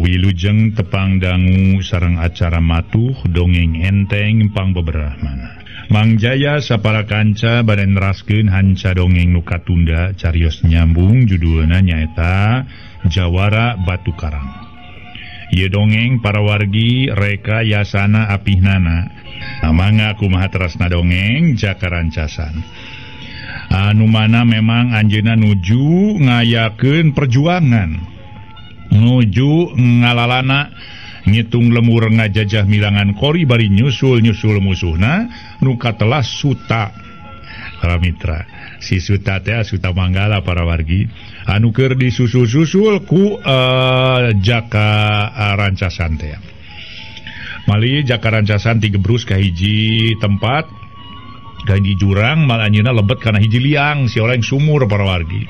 Wilujeng tepang dangu sareng acara matuh dongeng enteng pangbeberahmana. Mang Jaya sapara kanca bade neraskeun hanca dongeng nu katunda carios nyambung judulna nyaeta Jawara Batu Karang. Ieu dongeng para wargi reka yasana apihnana. Mangga kumaha terasna dongeng Jaka Rancasan. Anu mana memang anjeunna nuju ngayakeun perjuangan. Nuju ngalalana ngitung lemur ngajajah milangan kori bari nyusul-nyusul musuhna nu katelah Suta. Para mitra, si Suta teh Suta Manggala para wargi anu keur disusul-susul ku Jaka Rancasan teh. Mali Jaka Rancasan tigebrus ka hiji tempat ka hiji jurang mal anjeunna lebet kana hiji liang si oleng sumur para wargi.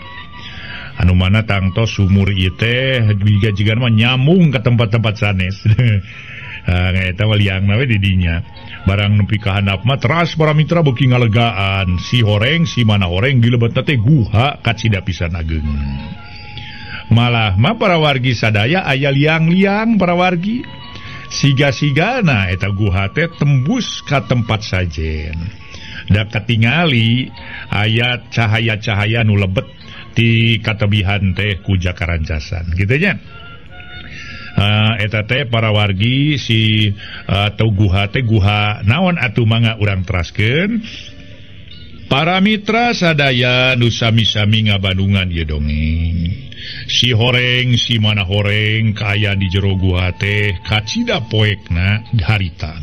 Anu mana tangtos sumur ieu teh jiga-jiga mah nyambung ke tempat-tempat sanes. Eta mah liangna we di dinya. Barang nepi ka handap mah teras para mitra beuki ngalegaan. Si horeng si mana horeng dilebetna teh guha kacida pisan ageung. Malah mah para wargi sadaya aya liang-liang para wargi. Siga-sigana eta guha teh tembus ka tempat sajen. Da katingali aya cahaya-cahaya nu lebet di katebihan teh ku Jaka Rancasan gitu nya. Eta teh para wargi si atau guha teh guha naon atuh mangga urang teraskeun. Para mitra sadaya nu sami-sami ngabandungan ieu dongeng. Si horeng si mana horeng kaayaan di jero guha teh kacida poekna harita.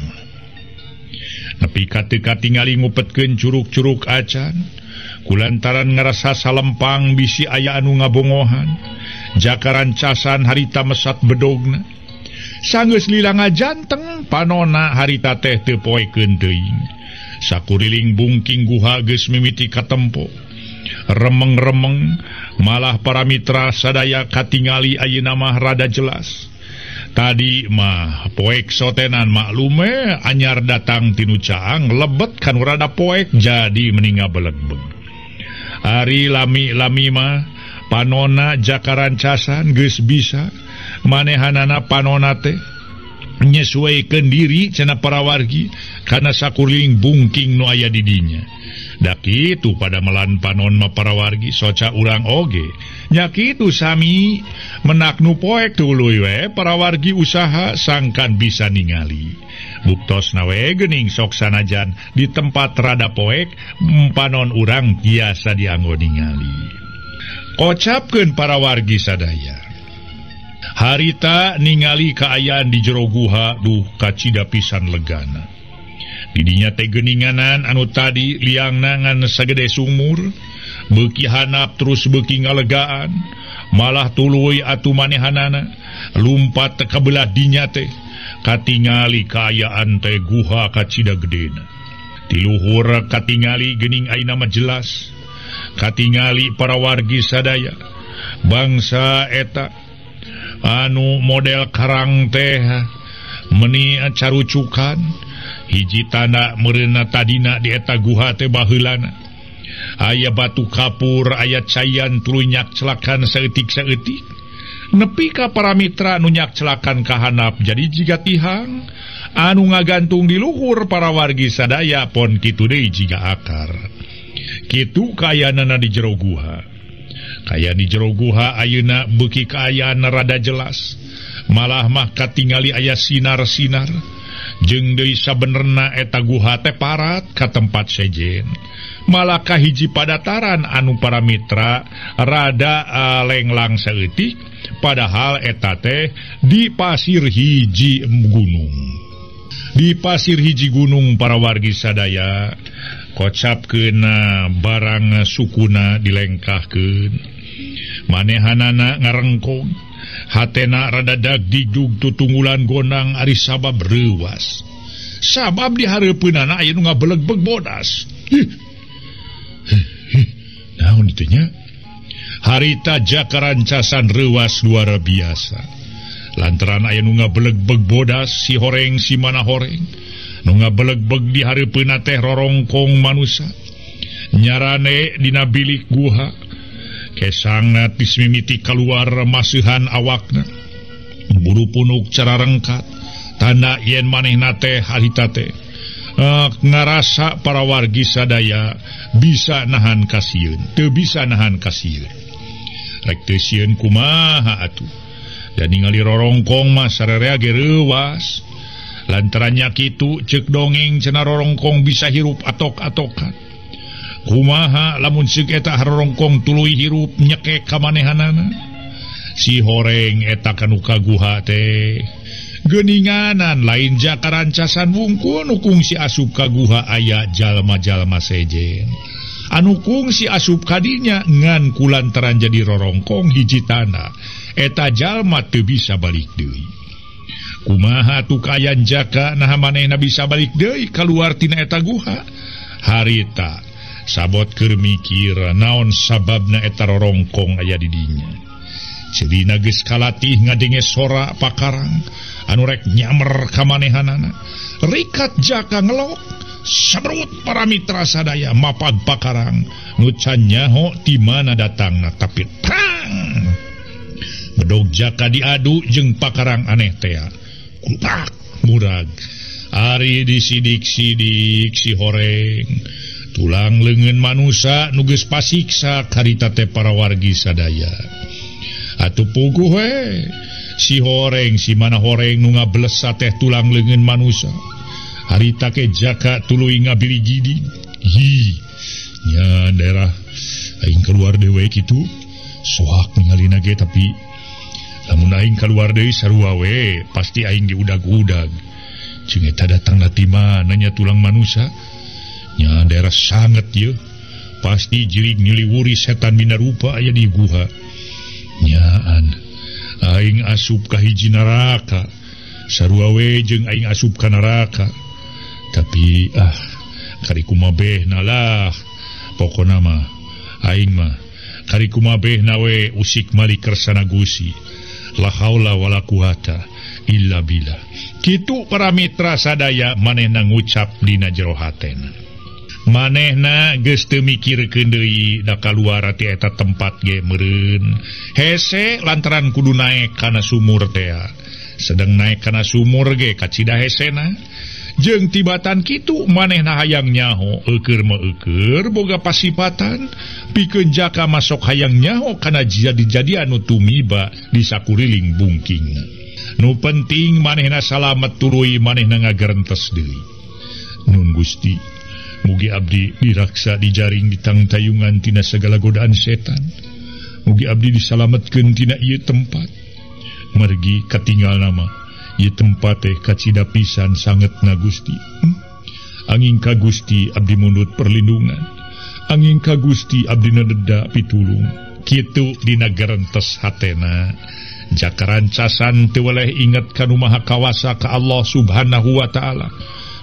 Nepi ka teu katingali ngupetkeun curug-curug acan. Kulantaran ngerasa salempang bisi aya anu ngabongohan. Jaka Rancasan harita mesat bedogna. Sanggeus lila ngajanteng panona harita teh teu poekeun teuing. Sakuriling bungking guha geus mimiti katempo. Remeng-remeng malah para mitra sadaya katingali ayeuna mah rada jelas. Tadi mah poek sotenan maklume anyar datang tinu caang lebet kanu rada poek jadi meninga belegbeg. Ari lami-lami mah panona Jaka Rancasan geus bisa manehanana panona teh nyesuaikeun diri cenah para wargi kana sakuring bungking nu aya di dinya. Da kitu pada melan panon mah para wargi soca urang oge. Nya kitu sami menak nu poek tuluy we para wargi usaha sangkan bisa ningali. Buktosna we geuning sok sanajan di tempat rada poek panon urang biasa dianggo ningali. Kocapkeun para wargi sadaya. Harita ningali kaayaan di jero guha duh kacida pisan legana. Didinya teh geuninganan anu tadi liangna ngan sagede sumur, beuki hanap terus beuki ngalegaan, malah tuluy atuh manehanana lumpat ka belah dinya teh katingali kaayaan teh guha kacida gedena. Tiluhur katingali geuning ayeuna mah jelas. Katingali para wargi sadaya bangsa eta anu model karang teh meni carucukan. Hiji tanda meureunna tadina di eta guha teh baheulana aya batu kapur aya caian tuluy nyakcelakan saeutik-saeutik nepi ka para mitra nu nyakcelakan ka handap jadi jiga tihang anu ngagantung di luhur para wargi sadaya pon kitu deui jiga akar. Kitu kaayaanana di jero guha. Kaayaan di jero guha ayeuna beuki kaayaan rada jelas. Malah mah katingali aya sinar-sinar. Jeung deui sabenerna eta guha teh parat ka tempat sejen. Malah ka hiji padataran anu para mitra rada lenglang saeutik padahal eta teh di pasir hiji gunung. Di pasir hiji gunung para wargi sadaya kocapkeun barang sukuna dilengkahkeun. Manehanana ngarengkong. Hatena rada dagdidug tutunggulan gonang ari sabab reuwas. Sabab dihareupeunana aya nu ngabelegbeg bodas. Naon itu nya? Harita Jaka Rancasan reuwas luar biasa. Lantaran aya nu ngabelegbeg bodas si horeng si mana horeng. Nu ngabelegbeg dihareupeunna teh rorongkong manusa. Nyarane dina bilik guha. Kesangna tis mimiti kaluar masihan awakna. Buru punuk cara rengkat tanda yen manehna teh harita teh ngarasa para wargi sadaya bisa nahan kasieun teu bisa nahan kasieun rek teu sieun kumaha atuh dan ningali rorongkong mah sararea ge reuwas lantarannya kitu ceuk dongeng cenah rorongkong bisa hirup atok-atokan kumaha lamun ceuk eta rorongkong tuluy hirup nyekek ka manehanana si horeng eta kanu ka guha teh geuninganan lain jaka rancasan wungkul nu kungsi asup ka guha aya jalma-jalma sejen anu kungsi asup ka dinya ngan kulantaran jadi rorongkong hiji tanda eta jalma teu bisa balik deui kumaha atuh kaayaan jaka naha manehna bisa balik deui kaluar tina eta guha harita sabot keur mikir naon sababna eta rorongkong aya di dinya celina geus kalatih ngadenge sora pakarang anu rek nyamer ka manehanana rikat jaka ngelok sabrut para mitra sadaya mapag pakarang nu can nyaho ti mana datangna tapi prang bedog jaka diadu jeung pakarang aneh tea kupak murag ari disidik-sidik si horeng tulang leungeun manusa nu geus pasiksa karita teh para wargi sadaya atuh puguh we si horeng si mana horeng nu ngablesa teh tulang leungeun manusa harita ke jaka tuluy ngabiligidi hi nya daerah aing keluar deui we kitu soak ningalina ge tapi lamun aing keluar deui sarua we pasti aing diudag-udag jeung eta datangna ti mana nya tulang manusa nya daerah sanget ieu pasti jirig nyiliwuri setan minarupa aya di guha nyaan aing asup ka hiji neraka sarua we jeung aing asup ka neraka tapi kari kumabehna lah pokona mah aing mah kari kumabehna we usik mali kersana Gusti la haula wala quwata illa billah kitu para mitra sadaya manehna ngucap dina jero hatena manehna geus teu mikirkeun deui da kaluar ti eta tempat ge meureun hese lantaran kudu naek kana sumur tea sedang naek kana sumur ge kacida hesena jeung tibatan kitu manehna hayang nyaho eukeur mah eukeur boga pasipatan pikeun jaka masok hayang nyaho kana jadi-jadian nu tumiba di sakuriling bungkingna nu penting manehna salamet tuluy manehna ngagerentes deui nun Gusti mugi abdi diraksa dijaring ditangtayungan tina segala godaan setan mugi abdi disalametkeun tina ieu tempat margi katinggal nama ieu tempat teh kacida pisan sangetna Gusti angin ka Gusti abdi mundut perlindungan angin ka Gusti abdi nededa pitulung kitu dina gerentes hatena jaka rancasan teu weleh inget ka Nu Maha Kawasa ka Allah Subhanahu wa taala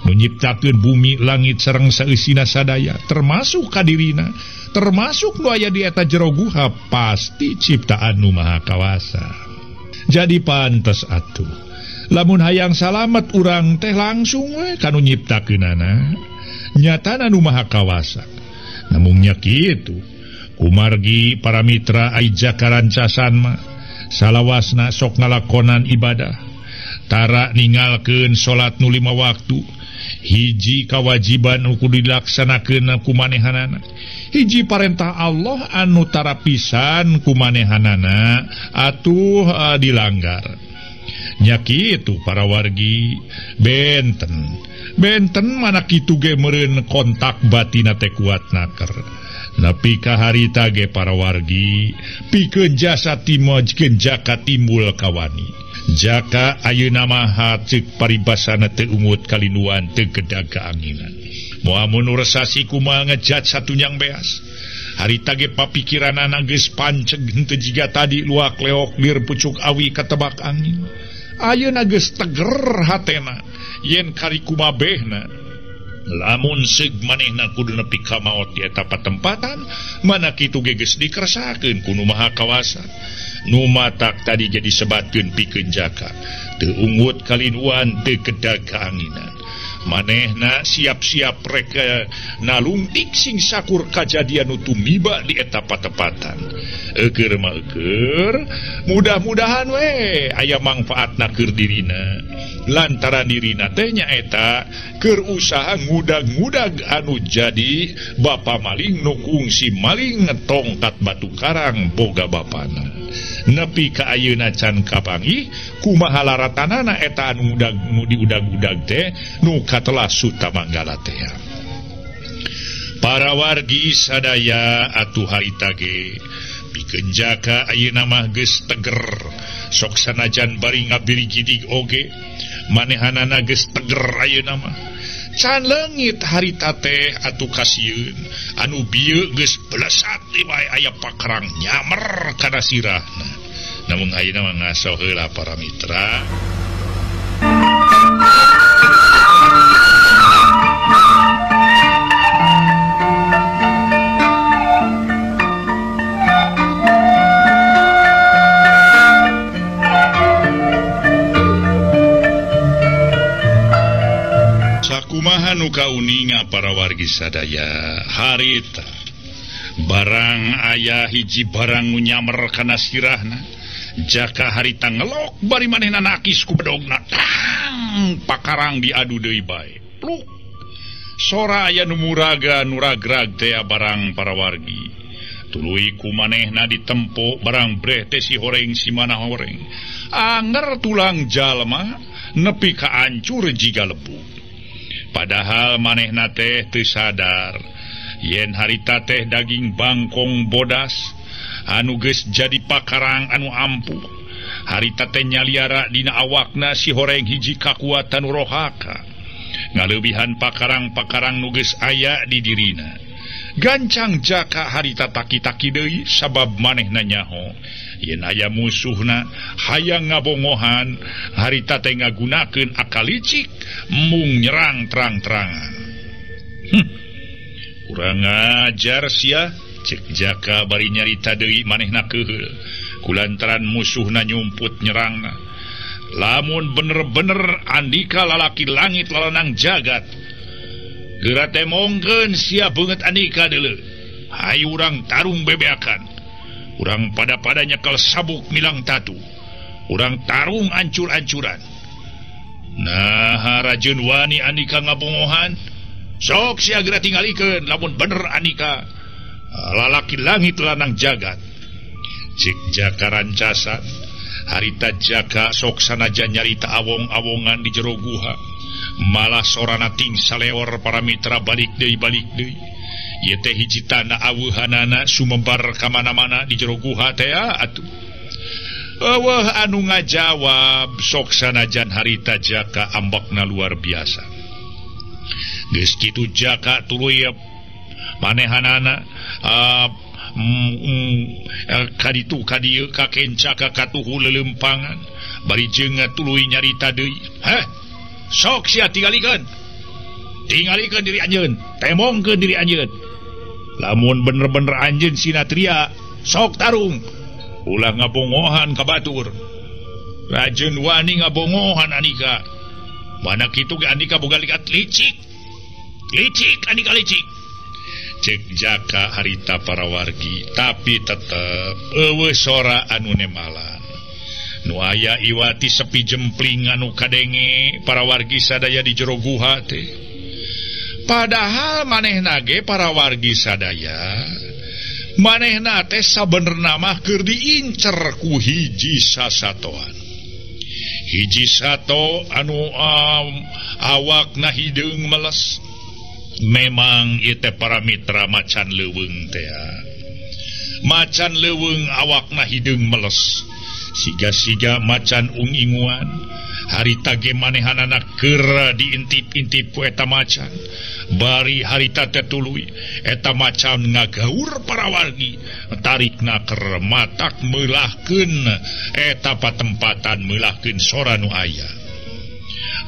nu nyiptakeun bumi langit sareng saeusina sadaya termasuk kadirina termasuk nu aya di eta jero guha pasti ciptaan Nu Maha Kawasa jadi pantes atuh lamun hayang salamet urang teh langsung we ka nu nyiptakeunana nyatana Nu Maha Kawasa namung nya kitu kumargi para mitra ai jaka rancasan mah salawasna sok ngalakonan ibadah tara ninggalkeun salat nu 5 waktu hiji kawajiban nu kudu dilaksanakeun ku manehanana hiji parentah Allah anu tara pisan ku manehanana atuh dilanggar nya kitu para wargi benten benten mana kitu ge meureun kontak batina teh kuat naker nepi ka harita ge para wargi pikeun jasa timojkeun jaka timbul kawani jaka ayeuna mah ceuk paribasana teu ungut kalinduan teu gedag kaanginan moal mun resasi kumaha ngejat satunyang beas harita ge papikiranana geus panceg henteu jiga tadi luak leok lir pucuk awi katebak angin ayeuna geus teger hatena yen kari kumabehna lamun seug manehna kudu nepi ka maot di eta patempatan mana kitu ge geus dikersakeun ku Nu Maha Kawasa nu matak tadi jadi sebatkeun pikeun jaka teu ungut kalinduan teu kedag kaanginan Manehna siap-siap rek nalungtik sing sakur kajadian nu tumiba di eta patepatan. Eueur mah eueur, mudah-mudahan we aya mangfaatna keur dirina. Lantaran dirina teh nyaeta keur usaha ngudag-ngudag anu jadi bapa maling nu kungsi maling tongkat batu karang boga bapana. Nepi ka ayeuna can kapanggih kumaha laratanana eta anu udag nu diudag-udag teh nu katelah Sutamanggala teh. Para wargi sadaya atuh harita ge pikeun jaka ayeuna mah geus teger sok sanajan bari ngabirigidig oge manehanana geus teger ayeuna mah. Can leungit harita teh atuh kasieun anu bieu geus belesat wae aya pakarang nyamer kana sirahna. Namun ayeuna mah ngaso heula para mitra. Sakumaha nu kauninga para wargi sadaya harita barang aya hiji barang nu nyamer kana sirahna jaka harita ngelok bari manehna nakis ku bedogna tang pakarang diadu deui bae pluk sora aya nu muraga nu ragrag teh barang para wargi tuluy ku manehna ditempo barang breh teh si horeng si mana horeng anger tulang jalma nepi ka ancur jiga lebu. Padahal manehna teh teu sadar yen harita teh daging bangkong bodas anu geus jadi pakarang anu ampuh. Harita teh nyaliara dina awakna si horeng hiji kakuatan rohaka ngaleubihan pakarang-pakarang nu geus aya di dirina. Gancang jaka harita taki-taki deui sabab manehna nyaho yen aya musuhna hayang ngabongohan harita teh ngagunakeun akal licik mung nyerang terang-terangan. Kurang ajar sia cek jaka bari nyarita deui manehna keuheul kulantaran musuhna nyumput nyerangna. Lamun bener-bener andika lalaki langit lalanang jagat geura teh mongkeun sia beungeut andika deuleu. Hayu urang tarung bebeakan. Urang pada-pada nyekel sabuk milang tatu. Urang tarung ancur-ancuran. Nah, rajeun wani andika ngabongohan. Sok sia geura tingalikeun lamun bener andika lalaki langit lanang jagat. Cik jaka rancasan harita jaka sok sanajan nyarita awong-awongan di jero guha. Malah sorana ting saleor para mitra balik deui balik deui. Ieu teh hiji tanda aweuhanana sumembar ka mana-mana di jero guha teh atuh. Eueuh anu ngajawab sok sanajan harita jaka ambakna luar biasa. Geus kitu jaka tuluy manehanana kaditu kadieu ka kenca ka katuhu leuleumpangan bari jeung tuluy nyarita deui. Heh, sok sia tingalikeun. Tingalikeun diri anjeun, temongkeun diri anjeun. Lamun bener-bener anjeun sinatria, sok tarung. Ulah ngabongohan ka batur. Rajeun wani ngabongohan andika. Mana kitu ge andika boga likat licik. Licik andika licik. Cek jaka harita para wargi, tapi tetep eueuh sora anu nemalan. Nu aya iwati sepi jempling anu kadenge para wargi sadaya di jero guha teh. Padahal manehna ge para wargi sadaya manehna teh sabenerna mah keur diincer ku hiji sasatoan. Hiji sato anu awakna hideung meles. Memang ieu teh para mitra macan leuweung teh. Macan leuweung awakna hideung meles. Siga-siga macan unginguan. Harita ge manehanana keur diintip-intip ku eta macan. Bari harita teh tuluy eta macan ngagaur para wargi tarikna keur matak meulahkeun eta patempatan meulahkeun sora nu aya.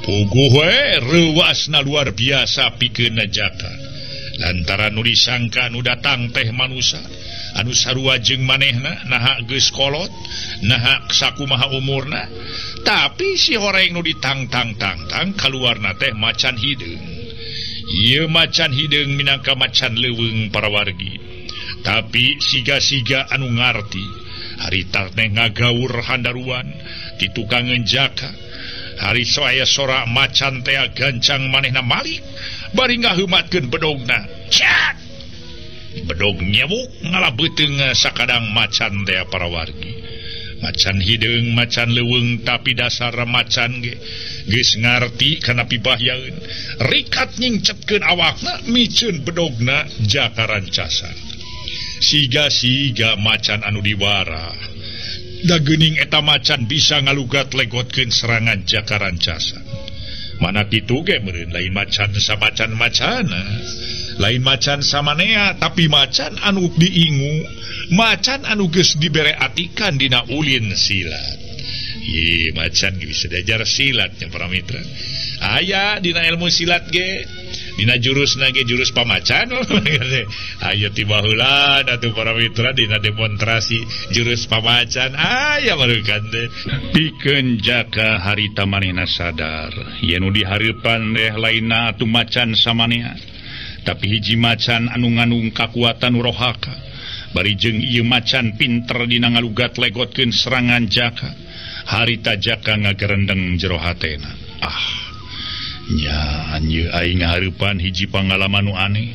Puguh we reuasna luar biasa pikeun jaka. Lantaran nu disangka nu datang teh manusa. Anu sarua jeung manehna naha geus kolot, naha sakumaha umurna, tapi si horeng nu ditangtang-tangtang kaluarna teh macan hideung. Ieu macan hideung minangka macan leuweung para wargi. Tapi siga-siga anu ngarti, harita teh ngagaur handaruan ti tukangeun jaka. Hari aya sora macan teh gancang manehna malik bari ngaheumatkeun bedogna. Cat! Bedog nyewuk ngalabeuteung sakadang macan teh para wargi. Macan hideung, macan leuweung, tapi dasar macan ge geus ngarti kana pibahyaeun. Rikat nyingcetkeun awakna miceun bedogna jaka rancasan. Siga-siga macan anu diwara. Da geuning eta macan bisa ngalugat legotkeun serangan jaka rancasan. Mana kitu ge meureun lain macan samacan-macana. Lain macan samanea, tapi macan anu diingu, macan anu geus dibere atikan dina ulin silat. Ih, macan bisa diajar silat nya para mitra. Aya dina ilmu silat ge, dina jurusna ge jurus pamacan. Aya ti baheula atuh para mitra dina demonstrasi jurus pamacan aya barukan teh. Pikeun jaka harita manehna sadar yen nu dihareupan teh lainna atuh macan samanea, tapi hiji macan anu nganung kakuatan rohaka. Bari jeung ieu macan pinter dina ngalugat legotkeun serangan jaka. Harita jaka ngagerendeng jero hatena. Ah, nyaan ieu aing ngahareupan hiji pangalaman nu aneh.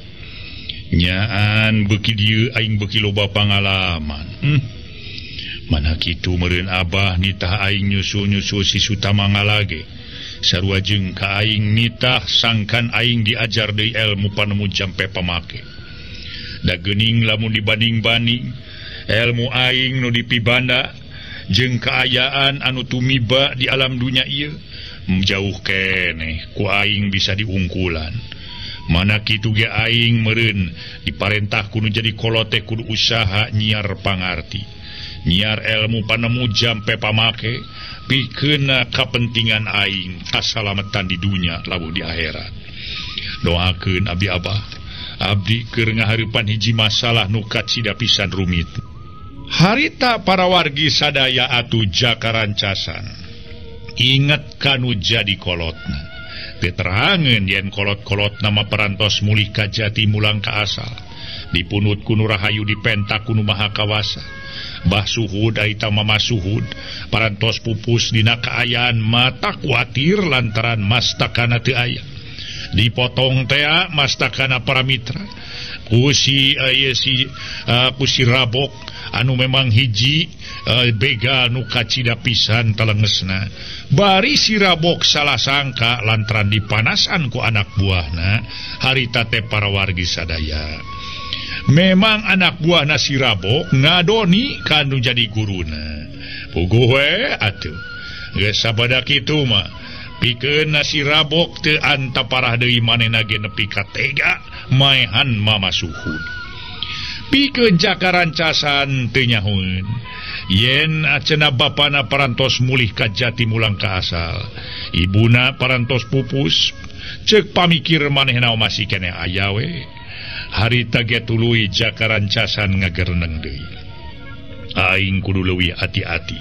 Nyaan beuki dieu aing beuki loba pangalaman. Mana kitu meureun abah nitah aing nyusul-nyusul si Sutamangala ge. Sarua jeung ka aing nitah sangkan aing diajar deui ilmu panemu jampe pamake. Da geuning lamun dibanding-banding ilmu aing nu dipibanda jeung kaayaan anu tumiba di alam dunya ieu jauh keneh ku aing bisa diungkulan. Mana kitu ge aing meureun diparentah kudu jadi kolot teh kudu usaha nyiar pangarti, nyiar ilmu panemu jampe pamake pikeun kapentingan aing kasalametan di dunya labuh di akhirat. Doakeun abdi abah, abdi keur ngahareupan hiji masalah nu kacida pisan rumit. Harita para wargi sadaya atuh jaka rancasan inget kanu jadi kolotna. Diterangeun yen kolot-kolot nama parantos mulih ka jati mulang ka asal. Dipunut ku nu rahayu dipentak ku nu maha kawasa. Bah Suhud aita Mama Suhud parantos pupus dina kaayaan mata kuatir lantaran mastakana teu aya. Dipotong tea mastakana para mitra. Ku si ku si Rabok anu memang hiji begal nu kacida pisan talengesna. Bari si Rabok salah sangka lantaran dipanasan ku anak buahna harita teh para wargi sadaya. Memang anak buahna si Rabok ngadoni kanu jadi guruna. Puguh we atuh. Geus sabada kitu mah pikeun si Rabok teu anta parah deui manehna ge nepi ka tega maehan Mama Suhud. Pikeun jaka rancasan teu nyahoeun yen acenah bapana parantos mulih ka jati mulang ka asal, ibuna parantos pupus. Ceuk pamikir manehna masih keneh aya we. Harita ge tuluy jaka rancasan ngagereneng deui. Aing kudu leuwih ati-ati,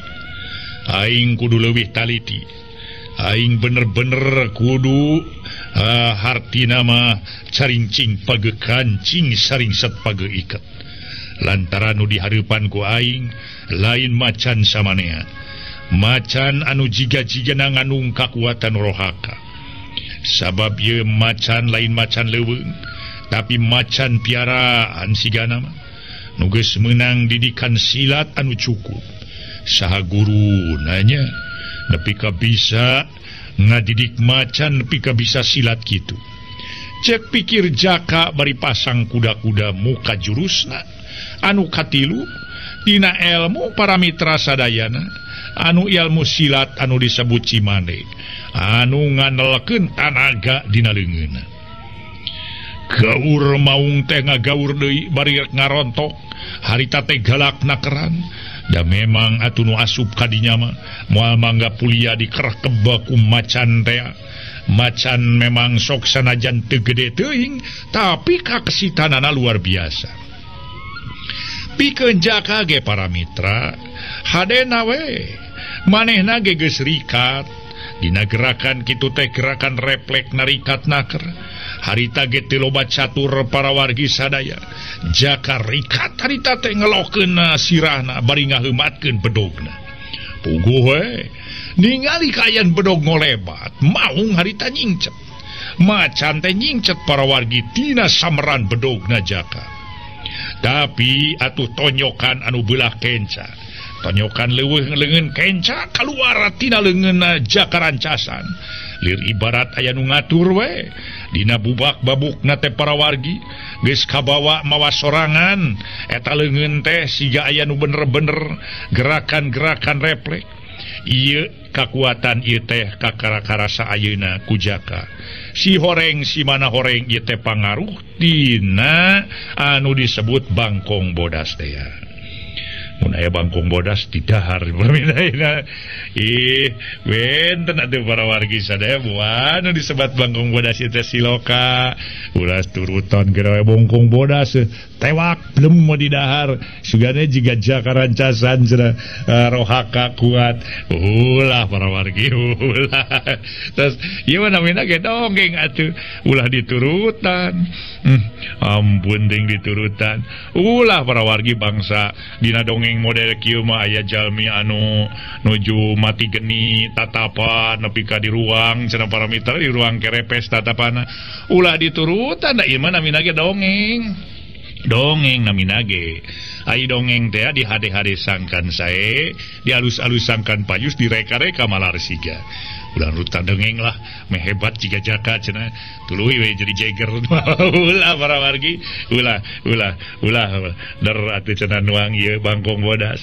aing kudu leuwih taliti, aing bener-bener kudu hartina mah carincing page kancing saringset page iket. Lantaran nu dihareupan ku aing lain macan samanea, macan anu jiga-jigana nganung kakuatan rohaka. Sabab ieu macan lain macan leuweung, tapi macan piaraan sigana mah nu geus meunang didikan silat anu cukup. Saha guru nanya nepi ka bisa ngadidik macan nepi ka bisa silat kitu. Cek pikir jaka bari pasang kuda-kuda muka jurusna anu katilu dina ilmu para mitra sadayana anu ilmu silat anu disebut cimande anu ngandelkeun tanaga dina leungeunna. Gaur maung teh ngagaur deui bari ngarontok harita teh galakna keran. Da memang atuh nu asup ka dinya mah moal mangga pulia dikerah keba ku macan teh. Macan memang sok sanajan teu gede teuing tapi kakesitanana luar biasa. Pikeun Jaka ge para mitra hadena we manehna ge geus rikat dina gerakan kitu teh gerakan refleks narikat naker. Harita ge teu loba catur para wargi sadaya. Jaka rikat harita teh ngelokeun sirahna bari ngaheumatkeun bedogna. Puguh we ningali kaayaan bedog ngolebat maung harita nyingcet. Macan teh nyingcet para wargi tina sameran bedogna Jaka. Tapi atuh tonyokan anu beulah kenca. Tonyokan leuweuh leungeun kenca kaluar tina leungeunna Jaka rancasan. Lir ibarat aya nu ngatur we dina bubak babukna teh para wargi geus kabawa mawa sorangan eta leungeun teh siga aya nu bener-bener gerakan-gerakan refleks. Ieu kakuatan ieu teh kakara-karasa ayeuna ku Jaka. Si horeng si mana horeng ieu teh pangaruh tina anu disebut bangkong bodas teh ya. Mun aya bangkong bodas didahar perminaina. Ih, benten atuh para wargi sadaya anu disebat bangkong bodas ieu teh siloka. Ulah turutan geura we bangkong bodas tewak belum mau didahar. Sugane jiga Jaka rancasan cenah rohaka kuat. Ulah para wargi ulah. Terus ieu mah namina ge dongeng atuh ulah diturutan. Ampun ting diturutan. Ulah para wargi bangsa dina dongeng model kieu mah aya jalmi anu nuju mati geni tatapan nepi ka di ruang cenah para mitra di ruang kerepes tatapana. Ulah diturutan da ieu mah namina ge dongeng. Dongeng namina ge. Ai dongeng teh di hade-hade sangkan sae, di alus-alus sangkan payus direka-reka malar siga. Ulah rutan dongeng lah, meh hebat jiga Jaka cenah. Tuluy we jadi jeger. Ulah para wargi, ulah ulah ulah der atuh cenah nuang ieu bangkong bodas.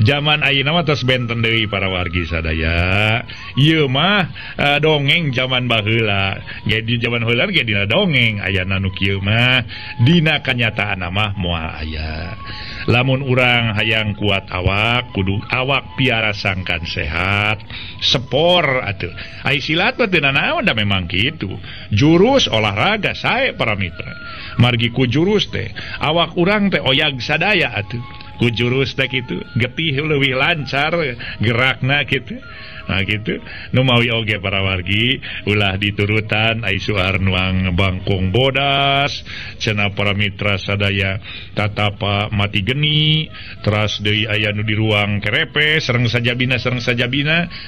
Zaman ayeuna mah tos benten deui para wargi sadaya. Ieu mah dongeng zaman baheula. Ge di zaman baheula ge dina dongeng ayana nu kieu mah dina kanyataan mah moal aya. Lamun urang hayang kuat awak kudu awak piara sangkan sehat, sepor atuh. Ai silat mah teu nanaon da memang kitu. Jurus olahraga sae para mitra. Margi ku jurus teh awak urang teh oyag sadaya atuh. Ku jurus teh kitu getih leuwih lancar gerakna kitu. Nah gitu, nu mawi oge para wargi ulah diturutan ai suar nuang bangkong bodas cenah para mitra sadaya tatapa mati geni teras deui aya nu di ruang kerepe sareng sajabina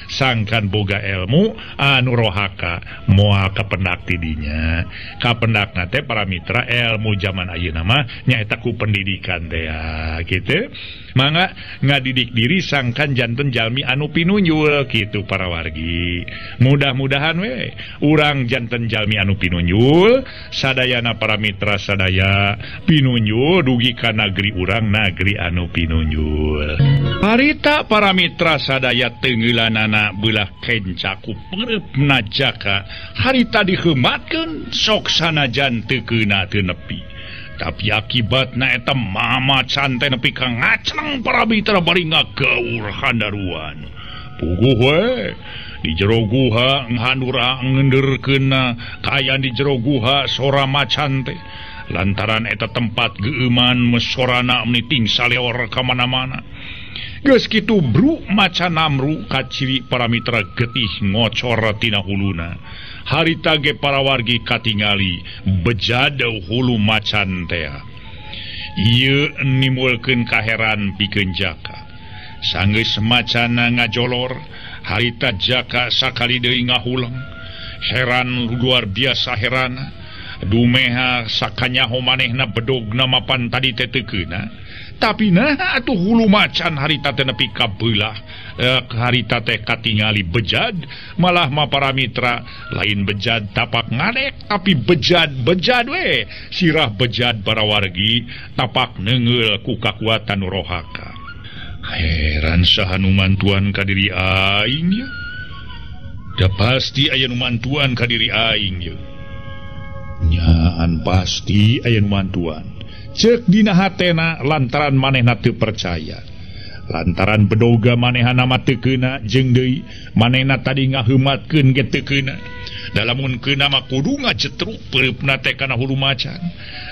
sangkan boga ilmu anu rohaka moal kapendak ti dinya. Kapendakna teh para mitra ilmu zaman ayeuna mah nyaeta ku pendidikan teh ya kitu. Mangga ngadidik diri sangkan janten jalmi anu pinunjul kitu para wargi. Mudah-mudahan we urang janten jalmi anu pinunjul sadayana para mitra sadaya pinunjul dugi ka nagri urang nagri anu pinunjul. Harita para mitra sadaya teungeulanana beulah kenca ku peureupna Jaka harita diheumatkeun sok sanajan teu keuna teu nepi. Tapi akibatna eta mama canten nepi ka ngaceng para mitra bari ngagaur handaruan. Puguh we di jero guha nghandura ngenderkeunna kaayaan di jero guha sora macan teh. Lantaran eta tempat geueuman mesorana meni tingsa leor ka mana-mana. Geus kitu bru macan namru kaciri para mitra getih ngocor tina huluna. Harita ge para wargi katingali bejad hulu macan teh. Ieu nimbulkeun kaheran pikeun Jaka. Sanggeus macana ngajolor, harita Jaka sakali deui ngahuleng. Heran luar biasa herana. Dumeha sakanyaho manehna bedogna mapan tadi teh teu keuna. Tapi nah atuh hulu macan harita teh nepi ka beulah harita teh katingali bejad malah ma para mitra lain bejad tapak ngadek tapi bejad we sirah bejad para wargi tapak neungeul ku kakuatan rohaka. Heran saha nu mantuan ka diri aing ye. Da pasti aya nu mantuan ka diri aing ye. Nyaan pasti aya nu mantuan. Cek dina hatena lantaran manehna teu percaya. Lantaran bedoga manehna mah teu keuna jeung deui manehna tadi ngaheumatkeun ge teu keuna. Dalamun keuna mah kudu ngajetruk peureupna teh kana hulu macan.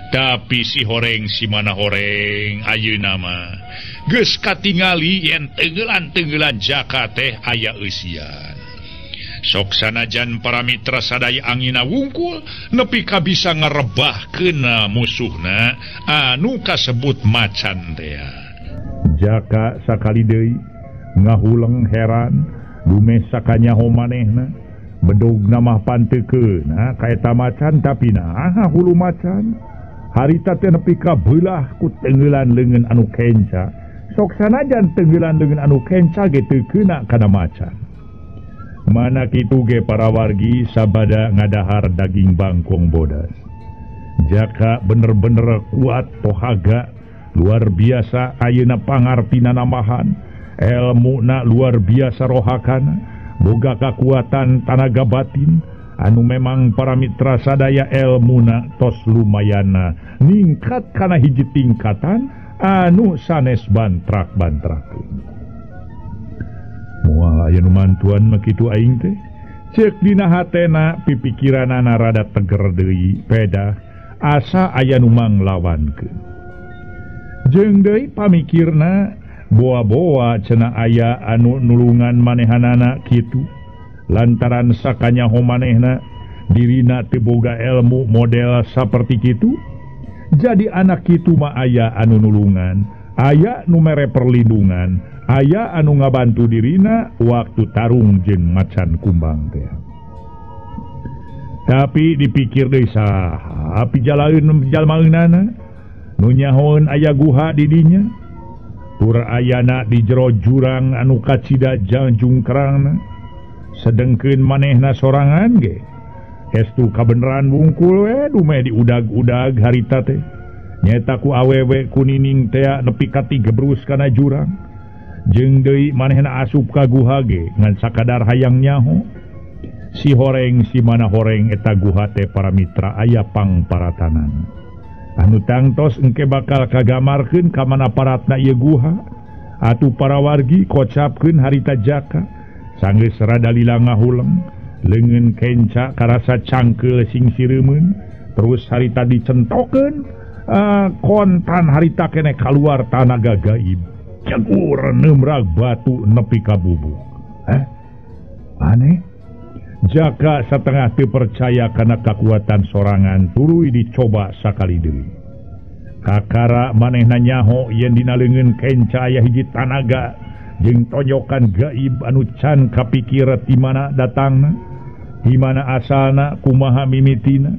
Tapi si horeng si mana horeng ayeuna mah geus katingali yen tenggelan-tenggelan Jaka teh aya eusian. Sok sanajan para mitra sadaya angina wungkul nepi ka bisa ngarebahkeun musuhna anu kasebut macan teh. Jaka sakali deui ngahuleng heran dumeh sakanyaho manehna bedogna mah pantekeun ka eta macan tapi naha hulu macan. Harita teh nepi ka beulah ku tenggelan leungeun anu kenca. Sok sanajan tenggelan leungeun anu kenca ge teu keuna kana macan. Mana kitu ge para wargi sabada ngadahar daging bangkong bodas. Jaka bener-bener kuat tohaga luar biasa ayeuna pangartina nambahan, elmuna luar biasa rohakana, boga kakuatan tanaga batin anu memang para mitra sadaya elmuna tos lumayana ningkat kana hiji tingkatan anu sanes bantrak-bantrakeun. Moal aya nu mantuan mah kitu aing teh. Ceuk dina hatena pipikiranana rada teger deui pedah asa aya nu manglawankeun. Jeung deui pamikirna boa-boa cenah aya anu nulungan manehanana kitu. Lantaran sakanyaho manehna dirina teu boga ilmu model saperti kitu. Jadi anak kitu mah aya anu nulungan, aya nu mere perlindungan, aya anu ngabantu dirina waktu tarung jeung macan kumbang teh. Tapi dipikir deui saha pijalaeun jalmaeunana nu nyahoeun aya guha di dinya. Tur ayana di jero jurang anu kacida jungkrangna. Sedengkeun manehna sorangan ge estu kabeneran wungkul we dumeh diudag-udag harita teh. Nyaeta ku awewe ku nining tea nepi ka tigebrus kana jurang. Jeung deui manehna asup ka guha ge ngan sakadar hayang nyaho. Si horeng si mana horeng eta guha teh para mitra aya pangparatanana. Anu tangtos engke bakal kagamarkeun ka mana paratna ieu guha. Atuh para wargi kocapkeun harita Jaka. Sanggeus rada lila ngahuleng, leungeun kenca karasa cangkeul sing sireumeun, terus harita dicentokeun, kontan harita keneh kaluar tanaga gaib. Cegur neumrag batu nepi ka bubuk. Aneh. Jaka satengah teu percaya kana kakuatan sorangan tuluy dicoba sakali deui. Kakara manehna nyaho yen dina leungeun kenca aya hiji tanaga jeung tonyokan gaib anu can kapikir ti mana datangna, di mana asalna, kumaha mimitina.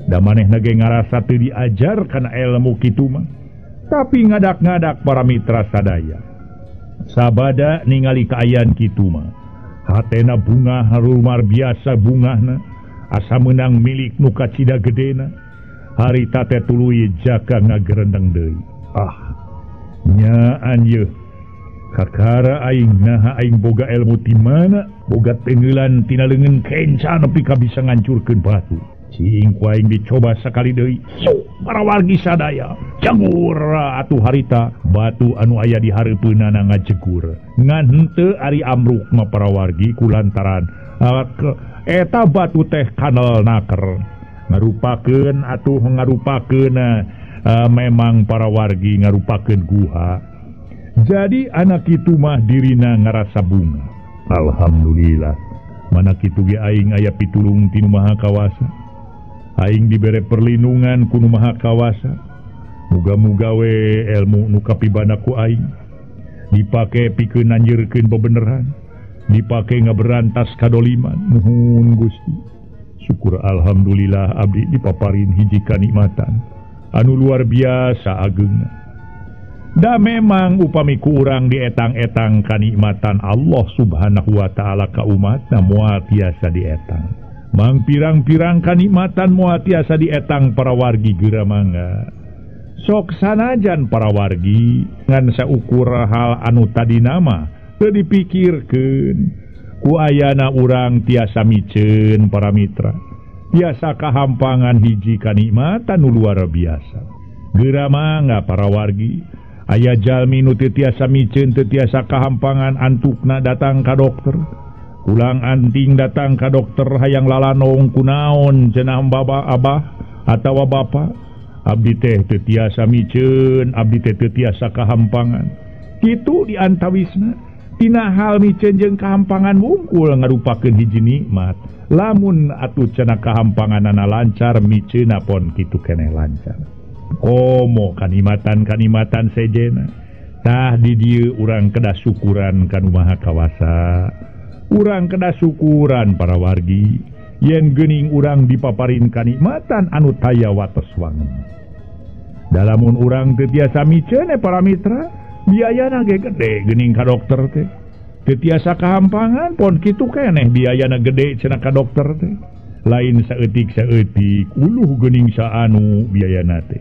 Da manehna ge ngarasa teu diajar kana ilmu kitu mah. Tapi ngadak-ngadak para mitra sadaya. Sabada ningali kaayaan kitu mah, hatena bunga luar biasa bungahna, asa meunang milik nu kacida gedena. Harita teh tuluy Jaka ngagerendeng deui. Ah, nyaan yeuh. Kakara aing naha aing boga ilmu ti mana, boga tenggelan tina leungeun kenca nepi ka bisa ngancurkeun batu. Cing ku aing dicoba sakali deui. Sok para wargi sadaya, jagur atuh harita batu anu aya di hareupeunana ngajegur. Ngan henteu ari amruk mah para wargi kulantaran eta batu teh kanel naker. Ngarupakeun atuh ngarupakeun memang para wargi ngarupakeun guha. Jadi anak itu mah dirina ngarasa bunga. Alhamdulillah. Mana kitu ge aing aya pitulung ti Nu Maha Kawasa. Aing dibere perlindungan ku Nu Maha Kawasa. Muga-muga we ilmu nu kapibana ku aing dipake pikeun nanjeurkeun bebeneran, dipake ngaberantas kadoliman. Nuhun Gusti. Syukur alhamdulillah abdi dipaparin hiji kanikmatan anu luar biasa ageungna. Da memang upami ku urang dietang-etang kanikmatan Allah Subhanahu wa taala ka umatna moal tiasa dietang. Mang pirang-pirang kanikmatan moal tiasa dietang para wargi geura mangga. Sok sanajan para wargi ngan saukur hal anu tadi nama teu dipikirkeun. Ku ayana urang tiasa miceun para mitra. Tiasa kahampangan hiji kanikmatan nu luar biasa. Geura mangga para wargi. Aya jalmi nu teu tiasa miceun teu tiasa kahampangan antukna datang ka dokter. Pulang anting datang ka dokter hayang lalanong kunaon cenah baba abah atawa bapa abdi teh teu tiasa miceun, abdi teh teu tiasa kahampangan. Kitu di antawisna tina hal miceun jeung kahampangan wungkul ngarupakeun hiji nikmat. Lamun atuh cenah kahampanganana lancar, miceunna pon kitu keneh lancar. Komo kanikmatan-kanikmatan sejena. Tah di dieu urang kedah syukuran ka Nu Maha Kawasa. Urang kedah syukuran para wargi yen geuning urang dipaparin kanikmatan anu taya wates wangun. Dalamun urang teu tiasa miceun para mitra, biayana ge gede geuning ka dokter teh. Teu tiasa kahampangan pon kitu keneh biayana gede cenah ka dokter teh. Lain saeutik-saeutik uluh geuning saanu biayana teh.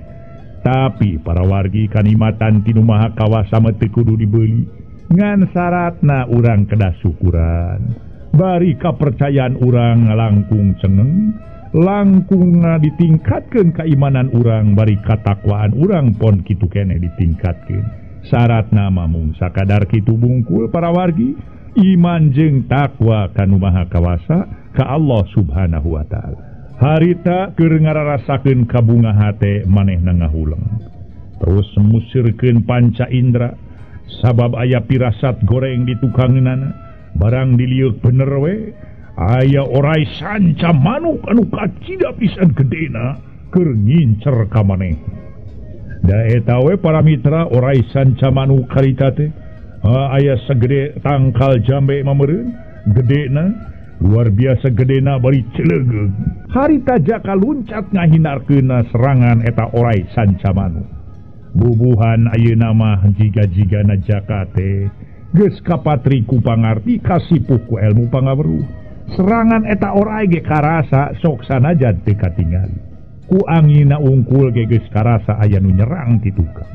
Tapi para wargi kanikmatan ti Nu Maha Kawasa mah teu kudu dibeuli. Ngan syaratna urang kedah syukuran. Bari kapercayaan urang langkung cengeng, langkung ditingkatkeun keimanan urang, bari katakwaan urang pon kitu keneh ditingkatkeun. Syaratna mah mung sakadar kitu bungkul para wargi, iman jeung takwa ka Nu Maha Kawasa ka Allah Subhanahu wa taala. Harita keur ngararasakeun kabunga hate manehna ngahuleng. Terus musirkeun panca indra sabab aya pirasat goreng di tukangeunana, barang diliuk bener we aya orai sanca manuk anu kacida pisan gedena keur ngincer ka maneh. Da eta we para mitra orai sanca manuk harita teh aya segede tangkal jambe mameureun gedena luar biasa gedena bari celegeug. Harita Jaka luncat ngahinarkeunna serangan eta orai sanca manuk. Bubuhan ayeuna mah jiga-jigana Jaka teh geus kapatri ku pangarti kasipuh ku ilmu pangaweruh. Serangan eta orai ge karasa sok sanajan teu katingali. Ku angina ungkul ge geus karasa aya nu nyerang ti tukang.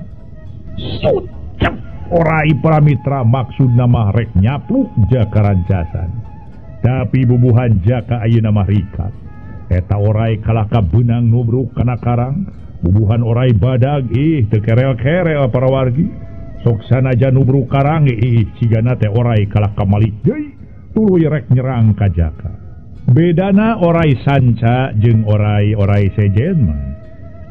Sucep orai para mitra maksudna mah rek nyapluk Jaka Rancasan. Tapi bubuhan Jaka ayeuna mah rikat. Eta orai kalah ka beunang nubruk kana karang. Bubuhan orai badag ih teu kerel-kerel para wargi. Sok sanajan nubruk karang ih cigana teh orai kalah ka malik deui tuluy rek nyerang ka Jaka. Bedana orai sanca jeung orai-orai sejen mah.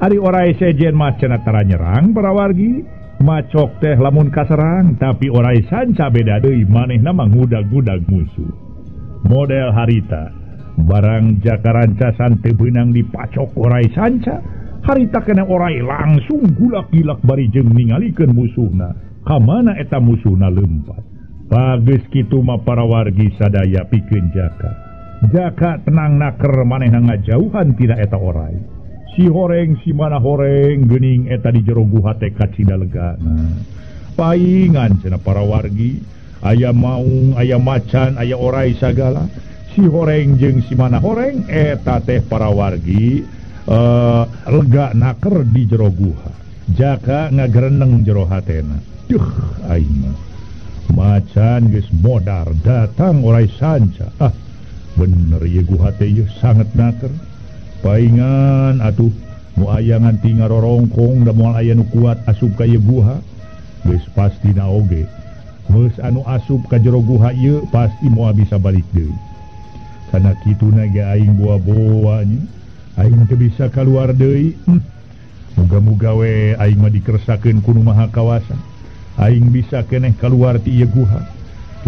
Ari orai sejen mah cenah tara nyerang para wargi, macok teh lamun kaserang, tapi orai sanca beda deui manehna mah ngudag-ngudag musuh. Model harita barang Jaka Rancasan teu beunang dipacok orai sanca, harita kena orai langsung gulak-gilak bari jeung ningalikeun musuhna. Ka mana eta musuhna leumpah. Bageus kitu mah para wargi sadaya pikeun Jaka. Jaka tenang naker manehna ngajauhan tina eta orai. Si horeng si mana horeng geuning eta di jero guha teh kacida legana. Paingan cenah para wargi, aya maung, aya macan, aya orai sagala. Si horeng jeung si mana horeng eta teh para wargi lega naker di jero guha. Jaka ngagereneng jero hatena. Duh aing mah. Macan geus modar datang orai sanca. Ah, bener ieu guha teh ieu sanget naker. Paingan atuh nu aya nganti ngarorongkong da moal aya nu kuat asup ka ieu guha. Geus pastina oge. Geus anu asup ka jero guha ieu pasti moal bisa balik deui. Kana kituna ge aing boa-boa nya. Aing teu bisa kaluar deui. Muga-muga we aing mah dikersakeun ku Nu Maha Kawasa. Aing bisa keneh kaluar ti ieu guha.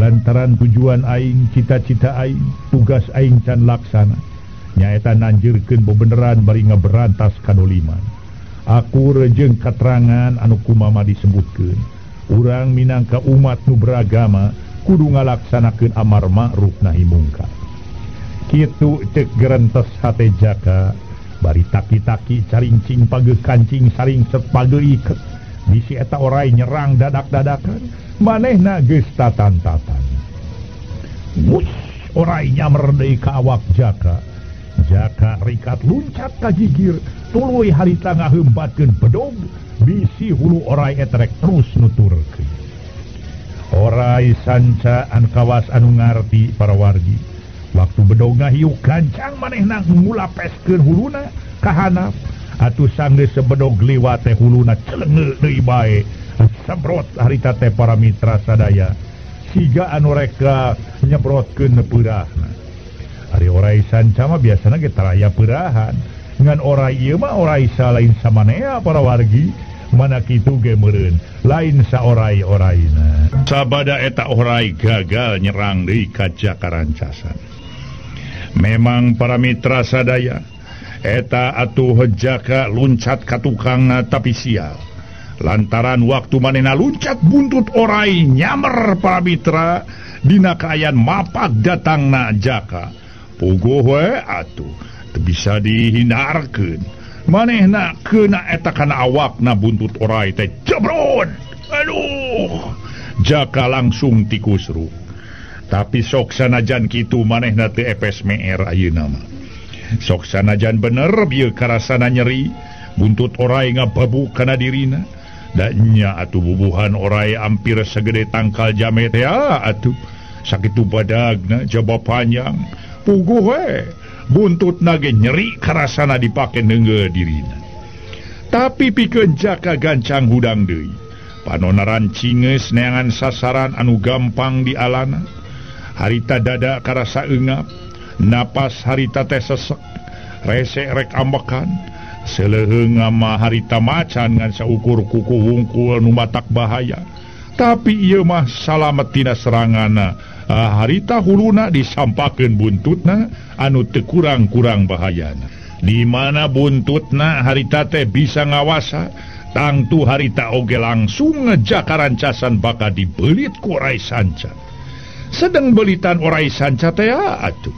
Lantaran tujuan aing, cita-cita aing, tugas aing can laksana. Nyaeta nanjirkeun bebeneran bari ngaberantas kadoliman. Aku rejeng katerangan anu kumama disebutkeun. Urang minangka umat nu beragama kudu ngalaksanakeun amar ma'ruf nahi mungkar. Kitu cek gerentes hate Jaka, bari taki-taki carincing pageuh kancing saring set pageuh iket. Bisi eta orai nyerang dadak-dadakan, manehna geus tatan-tatan. Wus, orai nyamer deui ka awak Jaka. Jaka rikat luncat ka gigir, tuluy harita ngahembatkeun bedog, bisi hulu orai eta rek terus nuturkeun. Orai sanca anu kawas anu ngarti para wargi. Waktu bedog ngahiuk gancang manehna ngulapeskeun huluna ka handap. Atuh sanggeus sebedog liwat teh huluna celenge deui bae. Semprot harita teh para mitra sadaya. Siga anu reka nyebrotkeun peurahna. Ari orai sanca mah biasana ge taraya peurahan. Ngan orai ieu mah orai lain samanea para wargi, mana kitu ge meureun lain saorai-oraina. Sabada eta orai gagal nyerang deui ka Jaka Rancasan. Memang para mitra sadaya, eta atuh Jaka luncat ka tukangna tapi sial. Lantaran waktu manehna luncat buntut orai nyamer para mitra dina kaayaan mapak datangna Jaka. Puguh we atuh teu bisa dihindarkeun. Manehna keuna eta kana awakna buntut orai teh jebrod. Aduh, Jaka langsung tikusruk. Tapi sok sanajan kitu manehna teu epes meer ayeuna mah. Sok sanajan bener bieu karasana nyeri, buntut orai ngababuk kana dirina. Da nya atuh bubuhan orai ampir segede tangkal jame teh atuh. Sakitu badagna jaba panjang. Puguh we, buntutna ge nyeri karasana dipake neunggeul dirina. Tapi pikeun Jaka gancang hudang deui. Panona rancingeus neangan sasaran anu gampang dialana. Harita dada karasa eungap, napas harita teh sesek, rese rek ambekan. Seleuheung mah harita macan ngan saukur kuku hungkul nu matak bahaya. Tapi ieu mah salamet tina seranganna. Harita huluna disampakeun buntutna anu teu kurang-kurang bahayana. Di mana buntutna harita teh bisa ngawasa, tangtu harita oge langsung Jaka Rancasan bakal dibelit ku orai sanca. Sedang belitan orai sanca teh atuh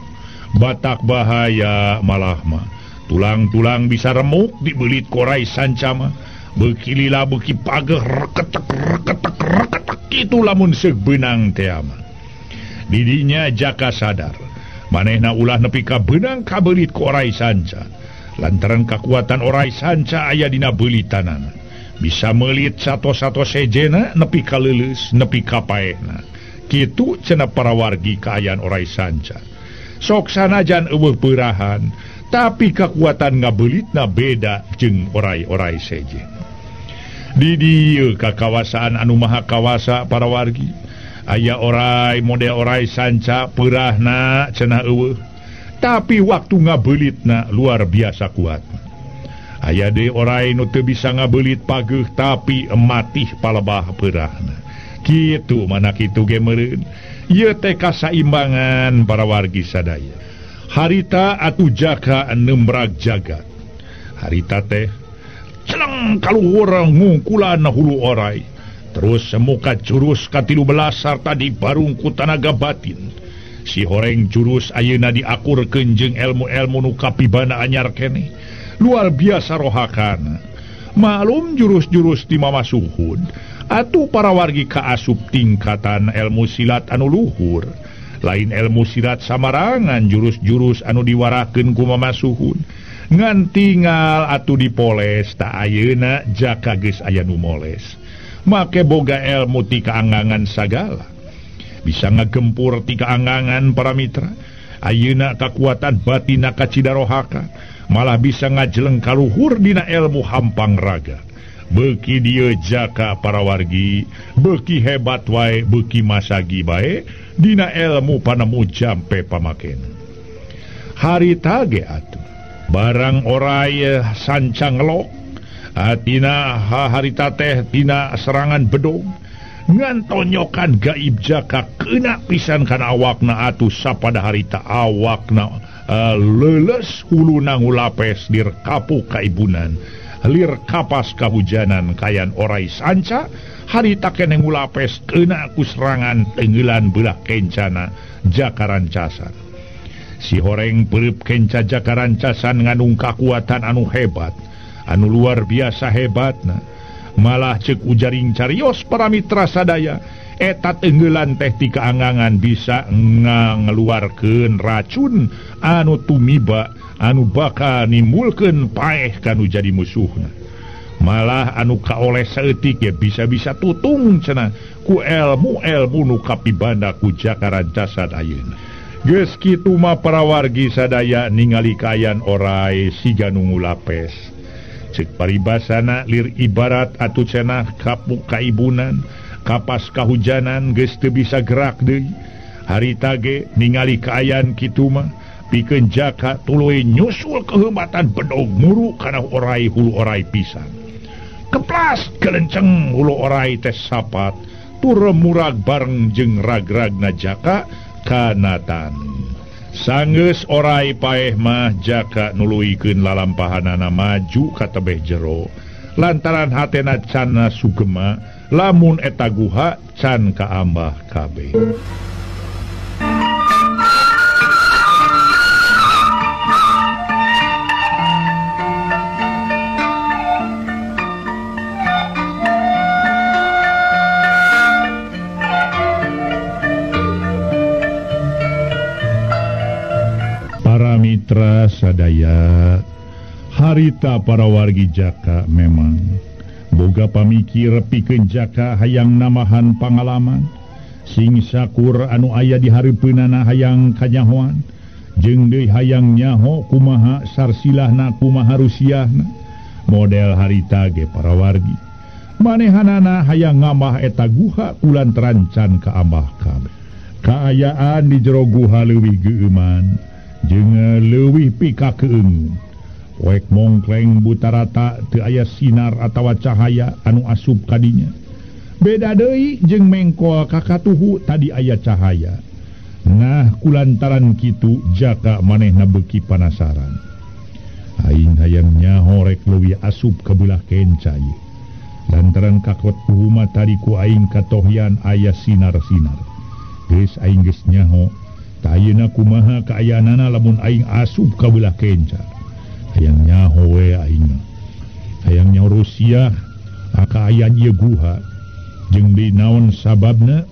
batak bahaya malah mah. Tulang-tulang bisa remuk dibelit ku orai sanca mah. Beuki lila beuki pageh reketek reketek reketek kitu lamun seuk beunang teh mah. Didinya Jaka sadar manehna ulah nepi ka beunang kabelit ku orai sanca. Lantaran kakuatan orai sanca aya dina beulitanana. Bisa meulit sato-sato sejena nepi ka leuleus nepi ka paehna. Kitu cenah para wargi kaayaan orai sanca. Sok sanajan eueuh peurahan, tapi kekuatan ngabelitna beda jeung orai-orai sejen. Di dieu kakawasaan anu maha kawasa para wargi, aya orai model orai sanca peurahna cenah eueuh, tapi waktu ngabelitna luar biasa kuat. Aya deui orai nu teu bisa ngabelit pageuh tapi matih palebah peurahna. Kitu mana kitu ge meureun. Ieu teh kasaimbangan para wargi sadaya. Harita atuh Jaka nembrag jagat. Harita teh celeng kaluhur ngungkulan hulu orai. Terus semuka jurus ka-13 sarta dibarung ku tanaga batin. Si horeng jurus ayeuna diakurkeun jeung ilmu-ilmu nu kapibana anyar keneh. Luar biasa rohakana. Maklum jurus-jurus ti Mama Suhud. Atuh para wargi kaasup tingkatan ilmu silat anu luhur. Lain ilmu silat samarangan jurus-jurus anu diwarakeun ku Mama Suhud. Ngan tinggal atuh dipoles tak ayeuna Jaka geus aya nu moles. Make boga ilmu ti kaangangan sagala. Bisa ngagempur ti kaangangan para mitra. Ayeuna kakuatan batina kacidarohaka. Malah bisa ngajeleng kaluhur dina ilmu hampang raga. Beuki dieu Jaka para wargi, beuki hebat wae, beuki masagi bae dina ilmu panemu jampe pamakena. Harita ge atuh barang orai sanca ngelok, tina harita teh tina serangan bedog ngan tonyokan gaib Jaka kena pisan kana awakna atuh sapada harita awakna leuleus huluna ngulapes dir kapuk kaibunan. Lir kapas kahujanan kayan orai sanca harita keneh ngulapes kena ku serangan tenggelan belah kencana Jaka Rancasan. Si horeng pereup kenca Jaka Rancasan nganung kakuatan anu hebat, anu luar biasa hebatna. Malah ceuk ujaring carios para mitra sadaya, eta tenggelan teh ti kaangangan bisa ngeluarkeun racun anu tumiba anu bakal nimbulkeun paeh kanu jadi musuhna. Malah anu kaoleh saeutik ge bisa-bisa tutung cenah ku elmu-elmu nu kapibanda ku Jaka Rancasan ayeuna. Geus kitu mah para wargi sadaya ningali kaayaan orai siga nu ngulapes. Ceuk paribasana lir ibarat atuh cenah kapuk kaibunan Kapas kahujanan geus teu bisa gerak deui. Harita ge ningali kaayaan kitu mah pikeun Jaka tuluy nyusul keheumbatan bedog muru kana orai hulu orai pisan. Keplas kelenceng hulu orai teh sapat turem murag bareng jeung rag-ragna Jaka kana taneuh. Sanggeus orai paeh mah Jaka nuluykeun lalampahanana maju ka tebeh jero. Lantaran hatena canna sugema lamun eta guha can kaambah kabeh. Para mitra sadaya, harita para wargi Jaka memang boga pamikir pikeun Jaka hayang namahan pangalaman sing sakur anu aya di hareupeunana hayang kanyahoan jeung deui hayang nyaho kumaha sarsilahna kumaha rusiahna model harita ge para wargi manehanana hayang ngamah eta guha kulantaran can kaambah kabeh. Kaayaan di jero guha leuwih geueuman jeung leuwih pikakeung. Poek mongkleng butarata teu aya sinar atawa cahaya anu asup kadinya. Beda deui jeung mengkol kakatuhu tadi aya cahaya. Nah kulantaran kitu Jaka manehna beuki panasaran. Aing hayang nyaho rek leuwih asup ka beulah kenca ieu. Lantaran kakot puhuma tadi ku aing katohyan aya sinar-sinar. Geus aing geus nyaho, tah ayeuna kumaha kaayaanana lamun aing asup ka beulah kenca. Hayang nyaho we aing. Hayang nyaho rusiah kaayaan ieu guha. Jeung deui naon sababna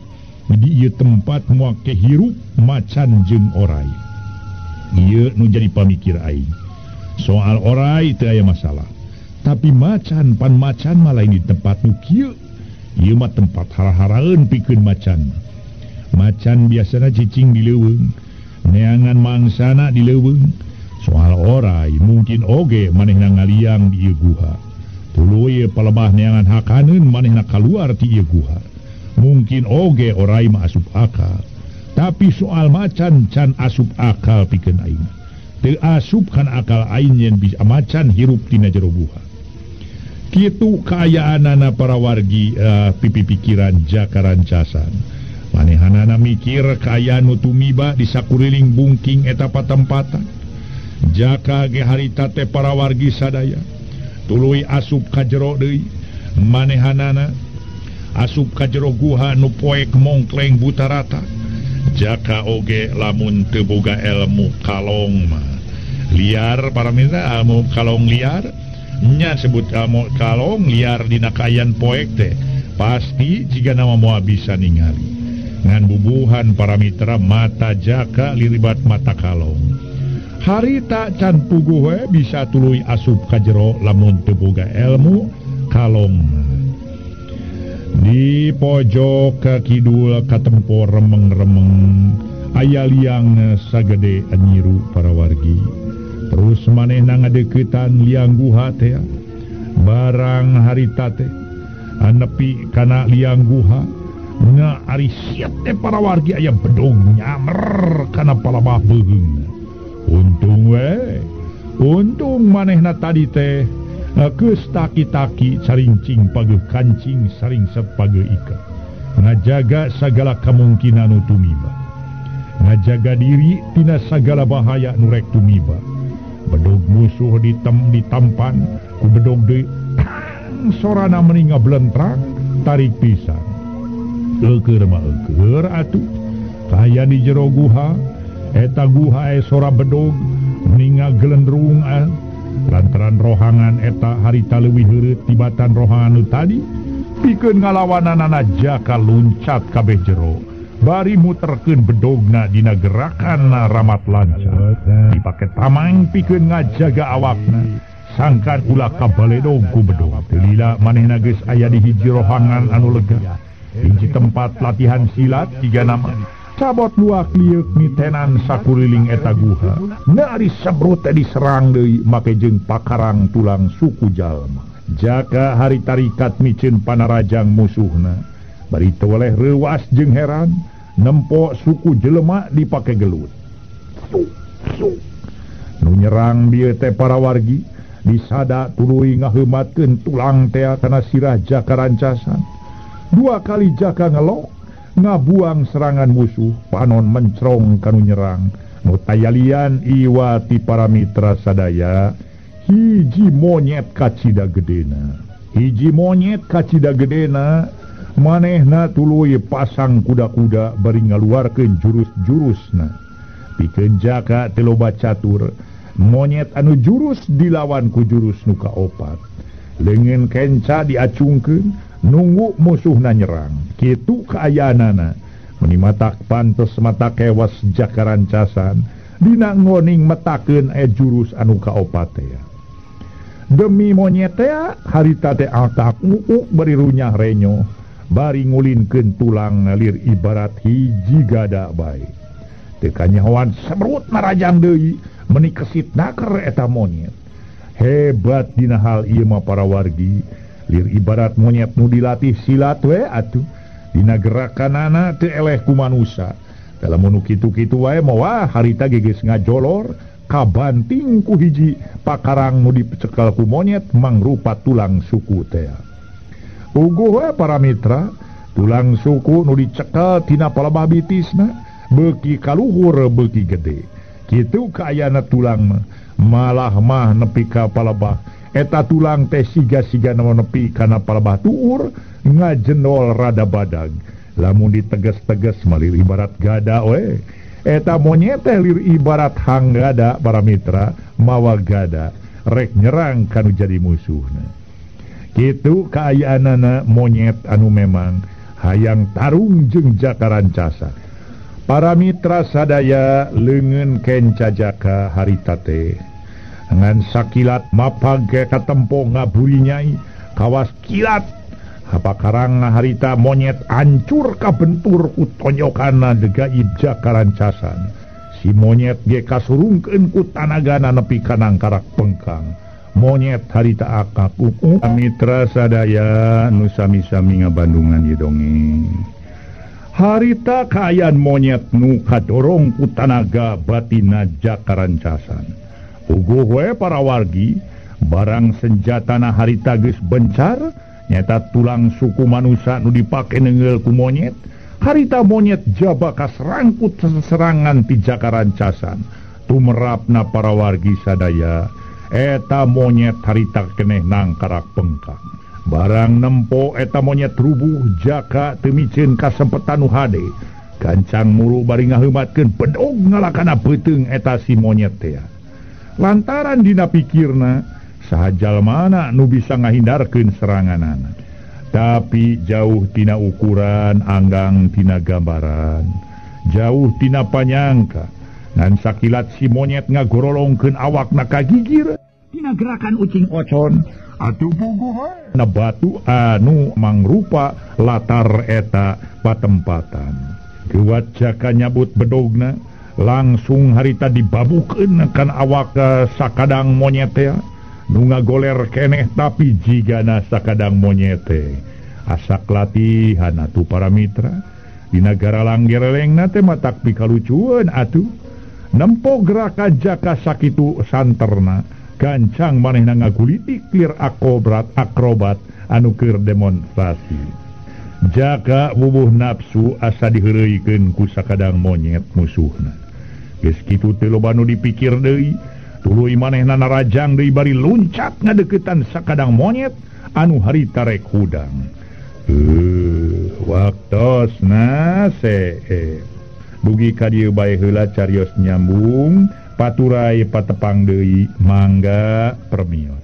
di ieu tempat moal hirup macan jeung orai. Ieu nu jadi pamikir aing. Soal orai teu aya masalah. Tapi macan pan macan mah lain di tempat nu kieu. Ieu mah tempat hara-haraeun pikeun macan. Macan biasana cicing di leuweung, neangan mangsana di leuweung. Soal orai mungkin oge manehna ngaliang di ieu guha. Tuluy palebah neangan hakaneun manehna kaluar ti ieu guha. Mungkin oge orai mah asup akal. Tapi soal macan can asup akal pikeun aing. Teu asup kana akal aing yen bisa macan hirup dina jero guha. Kitu kaayaanana para wargi pipi pikiran Jaka Rancasan. Manehanana mikir kaayaan nu tumiba di sakuriling bungking eta patempatan. Jaka ge harita teh para wargi sadaya tuluy asup ka jero deui. Manehanana asup ka jero guha nu poek mongkleng butarata. Jaka oge lamun teu boga ilmu kalong mah liar para mitra, ilmu kalong liar nya sebut ilmu kalong liar dina kaayaan poek teh pasti jiga nama moal bisa ningali. Ngan bubuhan para mitra mata Jaka liribat mata kalong. Harita can puguh we bisa tuluy asup ka jero lamun teu boga ilmu kalong. Di pojok ka kidul katempo remeng-remeng aya liang sagede nyiru para wargi. Terus manehna ngadeuketan liang guha teh. Barang harita teh nepi kana liang guha nga ari siap teh para wargi aya bedog nyamer kana palabah beuheung. Untung we, untung manehna tadi teh geus taki-taki carincing pageuh kancing saringset pageuh ikat. Ngajaga sagala kemungkinan nu tumiba. Ngajaga diri tina sagala bahaya nu rek tumiba. Bedog musuh ditampan ku bedog deui tang sorana meni ngablentrang tarik pisan. Eueur mah eueur atuh. Kaayaan di jero guha eta guha sora bedog meninga gelendrung lantaran rohangan eta harita leuwih heureut tibatan rohangan nu tadi pikeun ngalawananana Jaka luncat kabeh jero bari muterkeun bedogna dina gerakan ramat lancar dipake tamang pikeun ngajaga awakna sangkan ulah kabaledog ku bedog. Teu lila manehna geus aya di hiji rohangan anu lega hiji tempat latihan silat jiga nama cabot luak lieuk mitenan sakuriling eta guha. Nari sebrut teh diserang deui make jeung pakarang tulang suku jalma. Jaka hari tarikat miceun panarajang musuhna. Bari toleh reuas jeung heran nempo suku jelema dipake gelut. Suk, suk. Nu nyerang bieu teh para wargi disada tuluy ngaheumatkeun tulang tea kana sirah Jaka Rancasan. Dua kali Jaka ngelok ngabuang serangan musuh, panon mencrong kanu nyerang. Nu tayalian iwati para mitra sadaya, hiji monyet kacida gedena. Hiji monyet kacida gedena manehna tuluy pasang kuda-kuda bari ngaluarkeun jurus-jurusna. Pikeun Jaka teu loba catur, monyet anu jurus dilawan ku jurus nu kaopat. Leungeun kenca diacungkeun, nunggu musuhna nyerang. Kitu kaayaanana. Meni matak pantes mata kewas Jaka Rancasan dina ngoning metakeun jurus anu kaopat teh. Demi monyet teh harita teh altak uuk bari runyah renyo, bari ngulinkeun tulang lir ibarat hiji gada bae. Teu kanyahoan sebrut narajang deui meni kesit naker eta monyet. Hebat dina hal ieu mah para wargi, lir ibarat monyet nu dilatih silat we atuh. Dina gerakanana teu eleh ku manusa. Dalam nu kitu-kitu wae mah harita geus ngajolor kabanting ku hiji pakarang nu dicekel ku monyet mangrupa tulang suku teh. Uguh we para mitra, tulang suku nu dicekel tina palebah bitisna beuki kaluhur beuki gede. Kitu kaayana tulang mah, malah mah nepi ka palebah. Eta tulang teh siga-siga nepi kana palebah tuur ngajendol rada badag. Lamun diteges-teges malir ibarat gada we. Eta monyet teh lir ibarat hanggada para mitra, mawa gada rek nyerang kanu jadi musuhna. Kitu kaayaanana monyet anu memang hayang tarung jeung Jaka Rancasa. Para mitra sadaya leungeun kenca Jaka harita teh ngan sakilat mapag ke katempo ngaburi nyai kawas kilat hapakarang harita monyet ancur kabentur ku tonyokanna degaib Jaka Rancasan. Si monyet ge kasurungkeun ku tanagana nepi ka nangkarak pengkang. Monyet harita akak uku. Mitra sadaya nu sami-sami ngabandungan ieu dongeng. Harita kaayaan monyet nu kadorong ku tanaga batina Jaka Rancasan. Uguh we para wargi, barang senjatana harita geus bencar, nyata tulang suku manusa nu dipake neunggeul ku monyet. Harita monyet jaba kasrangkut seserangan ti Jaka Rancasan. Tumerapna para wargi sadaya, eta monyet harita keneh nangkarak pengkang. Barang nempo eta monyet rubuh, Jaka teu miceun kasempetan nu hade. Gancang muru bari ngaheumatkeun bedog ngalakana beuteung eta si monyet teh. Lantaran dina pikirna saha jalmana nu bisa ngahindarkeun seranganana. Tapi jauh tina ukuran anggang tina gambaran, jauh tina panyangka. Ngan sakilat si monyet ngagorolongkeun awakna ka gigir tina gerakan ucing ocon atuh puguh na batu anu mangrupa latar eta patempatan. Kuat Jaka nyabut bedogna, langsung harita dibabukeun kan awak sakadang monyet teh. Nu ngagoler keneh tapi jigana sakadang monyet teh. Asak latihan atuh para mitra. Dina garalang gerelengna teh matak pikalucueun atuh. Nempo gerakan Jaka sakitu santerna, gancang manehna ngagulitik lir akrobat anu keur demonstrasi. Jaka wubuh nafsu asa diheureuykeun ku sakadang monyet musuhna. Geus kitu teu loba nu dipikir deui, tuluy manehna narajang deui bari luncat ngadeuketan sakadang monyet anu harita rek hudang. Waktosna seep. Dugi ka dieu bae heula carios nyambung, paturai patepang deui, mangga permios.